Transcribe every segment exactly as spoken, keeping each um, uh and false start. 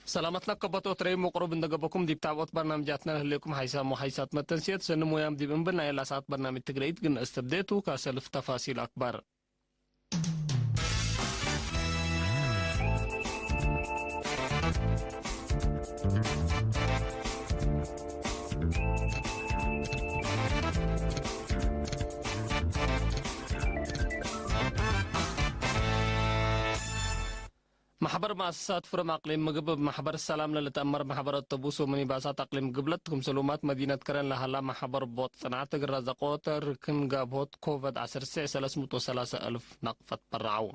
ሰላመትነ ከበቶ ትረይም ወቅሩብ እንደ ገብአኩም ዲብ ታብኦት በርናምጃትነ ለህሌኩም ሓይሳም ወሓይሳት መተንስየት ሰኒ ሞያም ዲብ እምብል ናይ እላ ሰዓት በርናምጅ ትግረይት ግን እስትብዴቱ ካሰልፍ ተፋሲል አክበር። ማሕበር መአሰሳት ፍርም አቅሊም ምግብ፣ እብ ማሕበር ሰላም ለልትአመር ማሕበር አውቶቡስ ወሚኒባሳት አቅሊም ግብለት፣ ክምሰል ኡማት መዲነት ከረን ለሀላ ማሕበር ቦጥ ጽንዓት እግል ረዘቆት ርክን ጋብሆት ኮቨድ ዐስር ሺሕ ሰለስ ምእት ወሰላሰ አልፍ ናቅፋት በረዐው።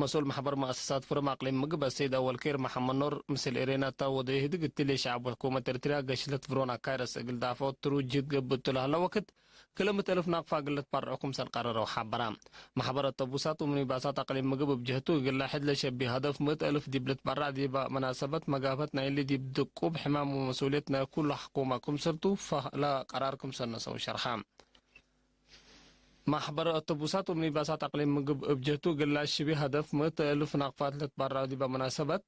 መስኡል ማሕበር መአሰሳት ፍርም አቅሊም ምግብ አሰይድ አወል ኬር መሐመድ ኖር፣ ምስል ኤሬና እተ ወደ ህድግ እትሊ ሸዐብ ወሕኩመት ኤርትርያ ገሽለት ቭሮና ካይረስ እግል ዳፍዖት ትሩ ጅህድ ገብእ እቱ ለሀለ ወክድ፣ ክልምት እልፍ ናቅፋ እግል ልትበረዑ ክምሰል ቀረረው ሐበራ። ማሕበር አውቶቡሳት ወሚኒባሳት አቅሊም ምግብ እብ ጀህቱ፣ እግለ ሕድ ለሸቢ ሀደፍ ምእት እልፍ ዲብ ልትበረዕ ዲበ መናሰበት መጋብሀት ናይሊ ዲብ ድቁብ ሕማም ወመስኡልየት ናይ ኩሉ ሐኩመ ክምሰልቱ ፈህለ ቀራር ክምሰል ነሰው ሸርሐ። ማሕበር አውቶቡሳት ወሚኒባሳት አቅሊም ምግብ እብ ጀህቱ፣ እግለ ሽቢ ሀደፍ ምእት እልፍ ናቅፋት ልትበረዕ ዲበ መናሰበት፣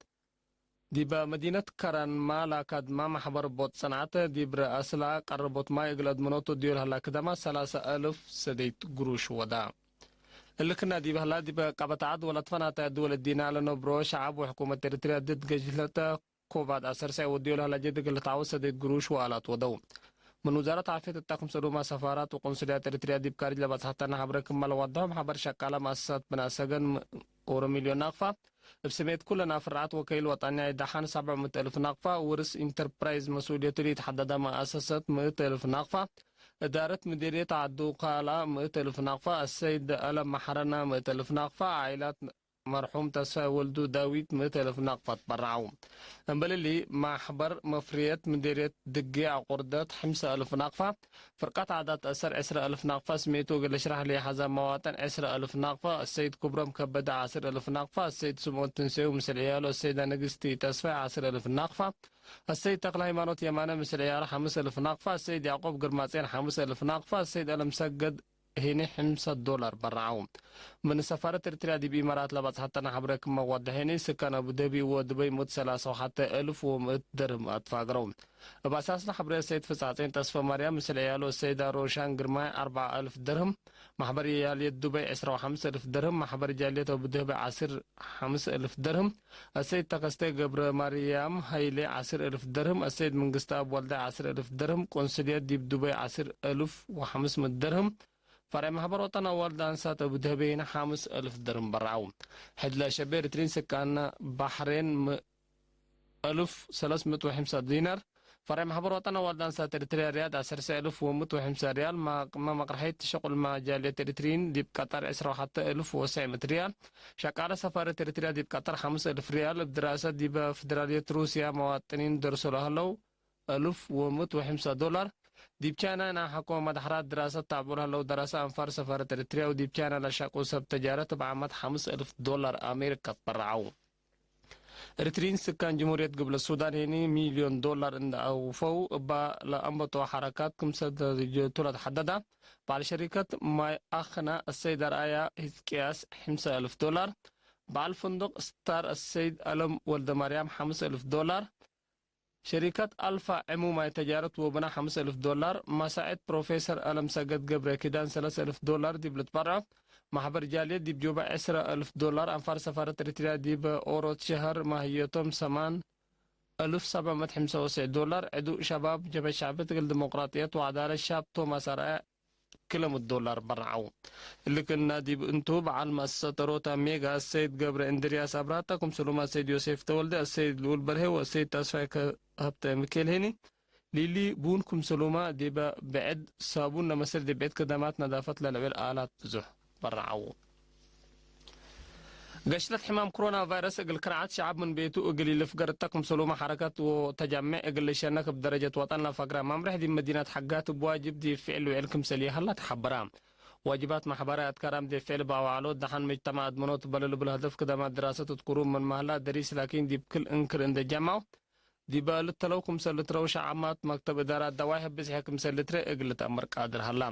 ዲበ መዲነት ከረን ማል አካድማ ማሕበር ቦጥ ጽንዓት፣ ዲብ ረአስላ ቀረቦት ማይ እግል አድምኖት ወድዮ ለሀላ ክደማ ሰላሰ አልፍ ሰደይት ግሩሽ ወዳ። እሊ ክና ዲብ ሀላ፣ ዲበ ቀበት ዐድ ወለትፈናተ እድ ወለዲና ለነብሮ ሸዐብ ወሕኩመት ኤርትርያ ድድ ገጅለተ ኮቫድ ዐሰርተ ወድዮ ለሀላ ጀድ እግል ልትዓወት ሰደይት ግሩሽ ወአላት ወደው። ምን ውዛረት ዓፍየት እተ ክምሰሉማ ሰፋራት ወቆንስልያት ኤርትርያ ዲብ ካርጅ ለበጽሐተነ ሐብረ ክመ ለዋድሖ፣ ማሕበር ሸቃለ መአሰሳት ብናት ሰገን ም-፣ ኦሮ ሚልዮን ናቅፋ፣ እብ ስሜት ኩለን አፍርዓት ወከይል ወጠንያይ ደሓን ሰብዕ ምእት እልፍ ናቅፋ፣ ውርስ ኢንተርፕራይዝ መስኡልየቱ ለኢተሐደደ መአሰሰት ምእት እልፍ ናቅፋ፣ እዳረት ምዴርየት ዐዱ ካላ ምእት እልፍ ናቅፋ፣ አሰይድ አለም መሐረና ምእት እልፍ ናቅፋ፣ ዓኢላት መርሑም ተስፋይ ወልዱ ዳዊት ምእት እልፍ ናቅፋ ትበረዐው። እምበል እሊ፣ ማሕበር መፍርየት ምዴርየት ድጌ አቁርደት ሐምሰ እልፍ ናቅፋ፣ ፍርቀት ዓዳት አሰር ዕስረ እልፍ ናቅፋ፣ ስሜቱ እግል ልሽራሕ ለይሐዘ መዋጥን ዕስረ እልፍ ናቅፋ፣ አሰይድ ክብሮም ከበደ ዐስር እልፍ ናቅፋ፣ አሰይድ ስምኦን ትንሴው ምስል ዕያሉ፣ አሰይደ ንግስቲ ተስፋይ ዐስር እልፍ ናቅፋ፣ አሰይድ ተክለ ሃይማኖት የማነ ምስል ዕያሉ ሐምስ እልፍ ናቅፋ፣ አሰይድ ያዕቆብ ግርማጼን ሐምስ እልፍ ናቅፋ፣ አሰይድ አለምሰገድ ሄኒ ሐምሰ ዶላር በረዐው። ምን ሰፋረት ኤርትርያ ዲብ ኢማራት ለበጽሐተነ ሐብረ ክመ ወደሐኒ፣ ስካን አቡደቢ ወዱበይ ምእት ሰላሳ ወሐተ እልፍ ወምእት ደርህም አትፋግረው። እብ አሳስ ለሐብረ ሰይድ ፍጻጼን ተስፈ ማርያም ምስል ዕያሉ ሰይዳ ሮሻን ግርማይ አርበዓ እልፍ ደርህም፣ ማሕበር ጃልየት ዱበይ ዕስራ ወሐምስ እልፍ ደርህም፣ ማሕበር ጃልየት አቡደቢ ዐስር ሐምስ እልፍ ደርህም፣ አሰይድ ተከስተ ገብረ ማርያም ሀይሌ ዐስር እልፍ ደርህም፣ አሰይድ መንግስተአብ ወልደ ዐስር እልፍ ደርህም፣ ቆንስልየት ዲብ ዱበይ ዐስር እልፍ ወሐምስ ምእት ደርህም፣ ፈርዕ ማሕበር ወጠን አዋልድ አንሳት አቡደቢ ሐምስ እልፍ ደርህም በረዐው። ሕድ ለሸቤ ኤርትሪን ስካነ ባሕሬን ም-፣ እልፍ ሰለስ ምእት ወሐምሳ ዲናር፣ ፈርዕ ማሕበር ወጠን አዋልድ አንሳት ኤርትርያ ርያድ ዐሰርተ እልፍ ወምእት ወሐምሳ ርያል፣ ማቅመ መቅርሐይት ሸቁል መጃልየት ኤርትሪን ዲብ ቀጠር ዕስራ ወሐተ እልፍ ወሰዕ ምእት ርያል፣ ሸቃለ ሰፋረት ኤርትርያ ዲብ ቀጠር ሐምስ እልፍ ርያል፣ እብ ድራሰት ዲበ ፍድራልየት ሩስያ መዋጥኒን ደርሶ ለሀለው እልፍ ወምእት ወሐምሳ ዶላር፣ ዲብ ቻይና ናይ ሐቆ መድሐራት ድራሰት ታብዑ ለህለው ደራሰ አንፋር ሰፋረት ኤርትርያ ወዲብ ቻይና ለሸቁ ሰብ ተጃረት እብ ዓመት ሐምስ እልፍ ዶላር አሜሪካ ትበረዐው። ኤርትሪን ስካን ጅምሁርየት ግብለ ሱዳን ሄኒ ሚልዮን ዶላር እንደ አውፈው እባ ለአንበጦ ሐረካት ክምሰል ደረጀቱ ለተሐደዳ በዓል ሸሪከት ማይ አኽና እሰይድ አርአያ ህዝቅያስ ሐምሰ እልፍ ዶላር፣ በዓል ፍንዱቅ ስታር እሰይድ አለም ወልደ ማርያም ሐምስ እልፍ ዶላር፣ ሸሪከት አልፋ ዕሙማይ ተጃረት ወብና ሐምስ እልፍ ዶላር፣ መሳዕድ ፕሮፌሰር አለምሰገድ ገብረ ኪዳን ሰለስ እልፍ ዶላር ዲብ ልትበርዖ፣ ማሕበር ጃልየት ዲብ ጁባ ዕስረ እልፍ ዶላር፣ አንፋር ሰፋረት ኤሪትርያ ዲብ ኦሮት ሸሀር ማህየቶም ሰማን እልፍ ሰብዕ ምእት ሐምሳ ወትስዕ ዶላር፣ ዕዱእ ሸባብ ጀብሀት ሸዕብየት እግል ዲሞቅራጥየት ወዐዳለት ሻብ ቶማስ አርአያ ክለ ምእት ዶላር በርዐው። እሊ ክእነ ዲብ እንቱ፣ በዓል መአሰሰት ሮታ ሜጋ፣ አሰይድ ገብረ እንድርያስ አብራተ፣ ክምሰሉመ አሰይድ ዮሴፍ ተወልደ፣ አሰይድ ልኡል በርሄ ወአሰይድ ተስፋይ ከ-፣ ሀብተ ሚካኤል ሄኒ፣ ሊሊ ቡን ክምሰሉመ ዲበ ብዕድ ሳቡን ለመስል ዲብ ዒድ ክደማት ነዳፈት ለልዕብል አላት ብዙሕ በርዐው። ገሽለት ሕማም ክሮና ቫይረስ እግል ክርዓት ሸዐብ ምን ቤቱ እግል ኢልፍገር እተ ክምሰሉመ ሐረከት ወተጃሜዕ እግል ልሸነክ እብ ደረጀት ወጠን ለፈግረ መምርሕ ዲብ መዲነት ሐጋት እብ ዋጅብ ዲብ ፍዕል ውዕል ክምሰል ይሀላ ተሐበረ። ዋጅባት መሕበራይ አትካራም ዲብ ፍዕል እብ አውዓሎ ደሐን መጅተማዕ አድመኖት በለ ልብል ሀደፍ ክደማት ድራሰት እት ክሩም ምን መህላ ደሪስ ላኪን ዲብ ክል እንክር እንዴ ጀማው ዲበ ልተለው ክምሰል ልትረው ሸዐማት መክተብ እዳራት ደዋይሕ ብዝሐ ክምሰል ልትረ እግል ልትአመር ቃድር ሀላ።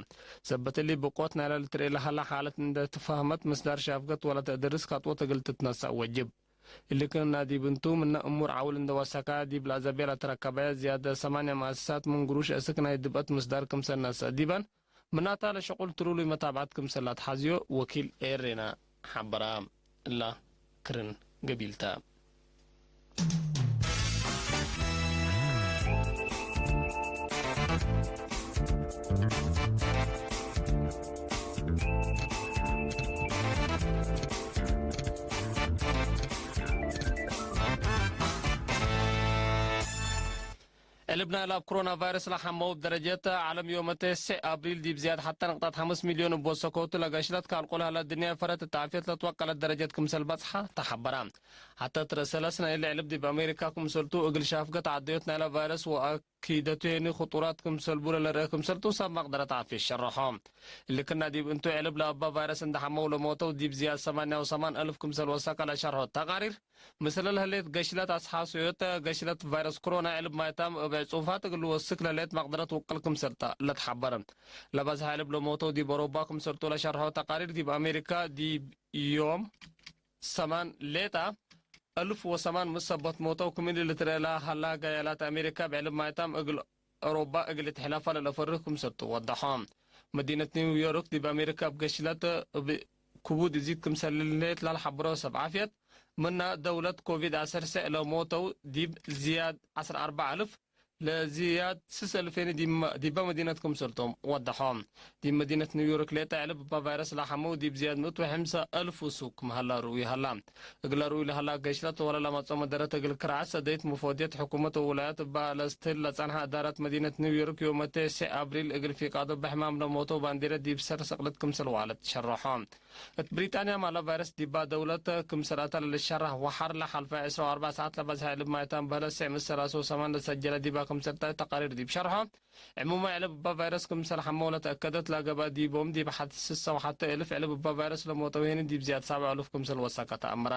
ሰበት እሊ ብቆት ናይለ ልትርኤ ለሀላ ሓለት እንዴ ትፋህመት ምስዳር ሻፍገት ወለተአደርስ ካጥወት እግል ትትነሳእ ወጅብ። እሊ ክእና ዲብ እንቱ፣ ምነ እሙር ዐውል እንዴ ወሰከ፣ ዲብ ለአዘቤ ለትረከበ ዝያድ ሰማንያ መአሰሳት ምን ግሩሽ እስክ ናይ ድብአት ምስዳር ክምሰል ነስአ ዲበን፣ ምናተ ለሸቁል ትሉሉይ መታብዐት ክምሰል ለአትሐዝዮ ወኪል ኤሬና ሐበረ። እላ ክርን ገቢል ተ። ዕልብ ናይላ እብ ኮሮና ቫይረስ ለሐመው እብ ደረጀት ዓለም ዮመ ተስዕ አብሪል ዲብ ዝያድ ሐተ ነቅጣት ሐምስ ሚልዮን እብ ወሰኮቱ ለገሽለት ካልቆ ለሀለ ድንያ ፈረት እት ዓፍየት ለትወቀለት ደረጀት ክምሰል በጽሐ ተሐበረ። ሐተ ትረሰለስ ናይ እሊ ዕልብ ዲብ አሜሪካ ክምሰልቱ እግል ሻፍገት ዐደዮት ናይለ ቫይረስ ወአኪደቱ ሄኒ ክጡራት ክምሰልቡ ለለርአ ክምሰልቱ ሰብ መቅደረት ዓፍየት ሸረሖ። እሊ ክና ዲብ እንቱ ዕልብ ለአባ ቫይረስ እንደ ሐመው ለሞተው ዲብ ዝያድ ሰማንያ ወሰማን አልፍ ክምሰል ወሰከ ለሸርሖ ተቃሪር፣ ምስለ ለህሌት ገሽለት አስሓስዮት፣ ገሽለት ቫይረስ ኮሮና ዕልብ ማይታም እብ ዕጹፋት እግል ወስክ ለህሌት መቅደረት ውቅል ክምሰልታ ለትሐበረ። ለበዝሐ ዕልብ ለሞተው ዲብ አውሮፓ ክምሰልቱ ለሸርሖ ተቃሪር፣ ዲብ አሜሪካ ዲብ ዮም ሰማን ሌጣ አልፍ ወሰማን ምሰቦት ሞተው ክም እሊ ልትረኤ ለሀላ ጋያላት አሜሪካ እብ ዕልብ ማይታም እግል አውሮፓ እግል ልትሕለፋ ለለፈርህ ክምሰልቱ ወደሖ። መዲነት ኒው ዮርክ ዲብ አሜሪካ እብ ገሽለት እብ ክቡድ እዚድ ክምሰል ህሌት ለልሐብሮ ሰብ ዓፍየት፣ ምነ ደውለት ኮቪድ ዐሰርተ ለሞተው ዲብ ዝያድ ዐስር አርበዕ አልፍ ለዝያድ ስስ አልፌኒ ዲመ-፣ ዲበ መዲነት ክምሰልቶም ወደሖ። ዲብ መዲነት ኒውዮርክ ሌጠ ዕልብ እባ ቫይረስ ለሐመው ዲብ ዝያድ ምእት ወሐምሳ አልፍ ውሱክ ክም ሀላ ርኡይ ሀላ። እግለ ርኡይ ለሀላ ገሽለት ወለ ለመጽኦ መደረት እግል ክርዓት ሰደይት መፎድየት ሕኩመት ወውላያት እባ ለስትህል ለጸንሐ እዳረት መዲነት ኒውዮርክ ዮመ ተስዕ አብሪል እግል ፊቃዶ በሕማም ለሞተው ባንዴረ ዲብ ሰር ሰቅለት ክምሰል ዋለት ሸረሖ። እት ብሪጣንያ ማለ ቫይረስ ዲባ ደውለት ክምሰል አተ ለልሸረህ ወሐር ለሐልፈ ዕስራ ወአርበዕ ሰዓት ለበዝሐ ዕልብ ማይታም በህለት ስዕ ምስል አስር ወሰማን ለሰጀለ ዲባ ክምሰል ተ ተቃሪር ዲብ ሸርሖ። ዕሙመ ዕልብ እባ ቫይረስ ክምሰል ሐመው ለተአከደት ለገብአ ዲቦም ዲብ ሐድ ስሰ ወሐተ እልፍ ዕልብ እባ ቫይረስ ለሞተው ሄኒ ዲብ ዝያድ ሳብዕ አሉፍ ክምሰል ወሰከ ተአምረ።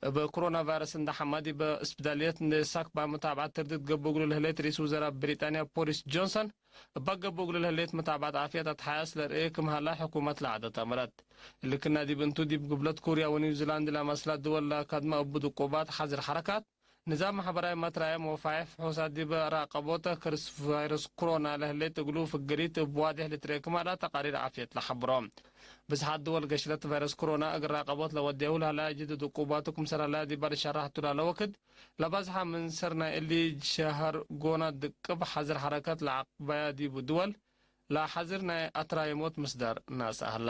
እብ ኮሮና ቫይረስ እንደ ሐማ ዲብ እስብዳልየት እንደ ሳክባ መታብዐት ትርድት ገብእ እግሉ ለህሌት ርኢስ ውዘራእ ብሪጣንያ ቦሪስ ጆንሰን፣ እባ ገብእ እግሉ ለህሌት መታብዐት ዓፍየት አትሓያስ ለርኤ ክም ሀላ ሕኩመት ለዐደት አምረት። እሊ ክና ዲብ እንቱ፣ ዲብ ግብለት ኮርያ ወኒውዚላንድ ለመስላ ድወል ለካድመ እቡ ድቁባት፣ ሐዝር ሐረካት፣ ንዛም ማሕበራዊ መትራየም ወፋይሕ ፍሑሳት ዲብ ራቀቦት ክርስ ቫይረስ ኮሮና ለህሌት እግሉ ፍግሪት እብ ዋዴሕ ልትርኤ ክም ሀላ ተቃሪር ዓፍየት ለሐብሮ። ብዝሓት ድወል ገሽለት ቫይረስ ኮሮና እግል ራቀቦት ለወዴሁ ለሀላ ጅድድ ዕቁባቱ ክምሰል ሀላ ዲባ ልሸራሕ ቱ ላለ ወክድ፣ ለበዝሐ ምን ሰር ናይ እሊ ሸሀር ጎና ድቅብ ሐዝር ሐረከት ለዐቅበያ ዲቡ ድወል፣ ለሐዝር ናይ አትራየሞት ምስዳር ናስአ ሀላ።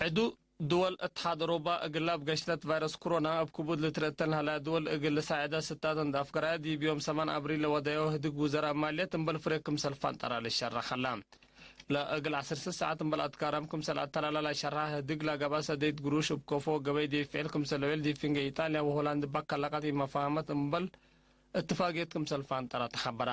ዕዱ ድወል እትሓድ ኦሮባ እግላ እብ ገሽለት ቫይረስ ኮሮና እብ ክቡድ ልትረአተን ለሀላ ድወል እግል ልሳዕዳ ስታተን ዳፍገራያ ዲብ ዮም ሰማን አብሪል ለወደዮ ህድግ ውዘራእ ማልየት እምበል ፍሬ ክምሰል ፋንጠራ ልሸራሕ ሀላ። ለእግል ዐስር ሰዓት እምበል አትካራም ክምሰል አተላላ ለሸርሐ ህድግ ለገብአ ሰደይት ግሩሽ እብ ከፎ ገበይ ዲብ ፍዕል ክምሰል ልውዕል ዲብ ፍንጌ ኢጣልያ ወሆላንድ እባ ከለቀት ኢመፋሀመት እምበል እትፋቅየት ክምሰል ፋንጠራ ተሐበራ።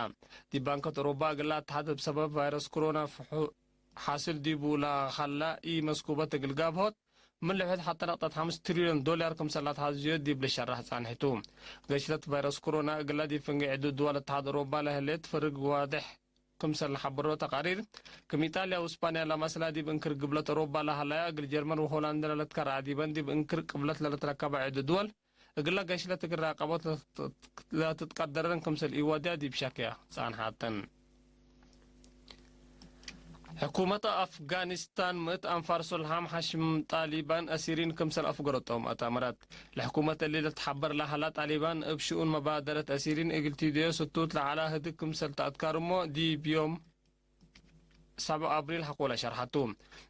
ዲብ ባንከት ኦሮባ እግል ለአትሓድ እብ ሰበብ ቫይረስ ኮሮና ፍሑ-፣ ሓስል ዲቡ ለሀላ ኢመስኩበት እግል ጋብሆት ምን ልሑድ ሐተ ነቅጠት ሐምስ ትሪልዮን ዶላር ክምሰል ለአትሐዝዮ ዲብ ልሸራሕ ጻንሒቱ። ገሽለት ቫይረስ ኮሮና እግላ ዲብ ፍንጌ ዕዱ ድወል እትሓድ ኦሮባ ለህሌት ፈርግ ዋድሕ ክምሰል ለሐበሮ ተቃሪር፣ ክም ኢጣልያ ወእስፓንያ ለመስላ ዲብ እንክር ግብለት ኦሮባ ለሀለያ፣ እግል ጀርመን ወሆላንድ ለልትከረዐ ዲበን ዲብ እንክር ቅብለት ለልትረከበ ዕዱ ድወል፣ እግለ ገሽለት እግል ራቀቦት ለትት-፣ ለትትቀደረን ክምሰል ኢወድያ ዲብ ሸክያ ጸንሐተን። ሕኩመት አፍጋኒስታን ምእት አንፋር ሱልሓም ሐሽም ጣሊባን አሲሪን ክምሰል አፍገረቶም አታመረት። ለሕኩመት እሊ ለትሐበር ለሀላ ጣሊባን እብ ሽኡን መባደረት አሲሪን እግል ቲድዮ ስቱት ለዐላ ህድግ ክምሰል ተአትካርሞ ዲብ ዮም ሰብዕ አብሪል ሐቆለ ሸርሐቱ።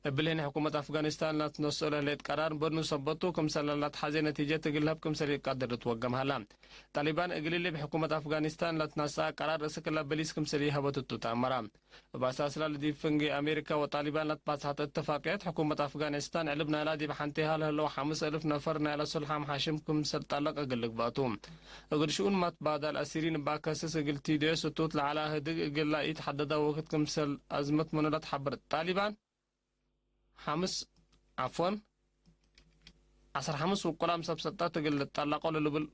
እብልህን ሕኩመት አፍጋኒስታን ለትነስኦ ለህሌት ቀራር በድኑ ሰበቱ ክምሰል ለላትሐዜ ነቲጀት እግል ለሀብ ክምሰል ኢቀድር ልትወገም ሀላ። ጣሊባን እግል እሊ እብ ሕኩመት አፍጋኒስታን ለትነስአ ቀራር እስክ ለበሊስ ክምሰል ኢሀበትቱ ተአመራ። እብ አሳስላ ለዲብ ፍንጌ አሜሪካ ወጣሊባን ለትባጽሐት እትፋቅየት፣ ሕኩመት አፍጋኒስታን ዕልብ ናይላ ዲብ ሐንቴሃ ለህለው ሐምስ እልፍ ነፈር ናይለ ሱልሓም ሐሽም ክምሰል ጠለቅ እግል ልግበአቱ። እግል ሽኡን መትባዳል አሲሪን እባ ከስስ እግል ቲዴ ስቱት ለዐላ ህድግ እግላ ኢትሐደዳ ወክድ ክምሰል አዝመት ምኑ ለትሐብር ጣሊባን፣ ሐምስ፣ ዐፍወን፣ ዐስር ሐምስ ውቁላም ሰብ ሰልጠት እግል ልጠለቆ ለልብል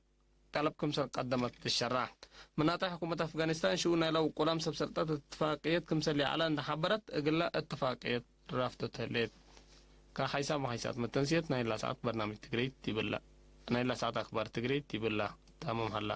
ጠለብ ክምሰል ቀደመት ትሸራዕ። ምናተ ሕኩመት አፍጋኒስታን ሽኡን ናይለ ውቁላም ሰብ ሰልጠት እትፋቅየት ክምሰል ይዐለ እንደ ሐበረት፣ እግለ እትፋቅየት ራፍተት ህሌት። ከሐይሳት መሐይሳት መተንስየት ናይላ ሰዓት በርናምጅ ትግሬይት ዲብላ፣ ናይላ ሰዓት አክባር ትግሬይት ዲብላ ታምም ሀላ።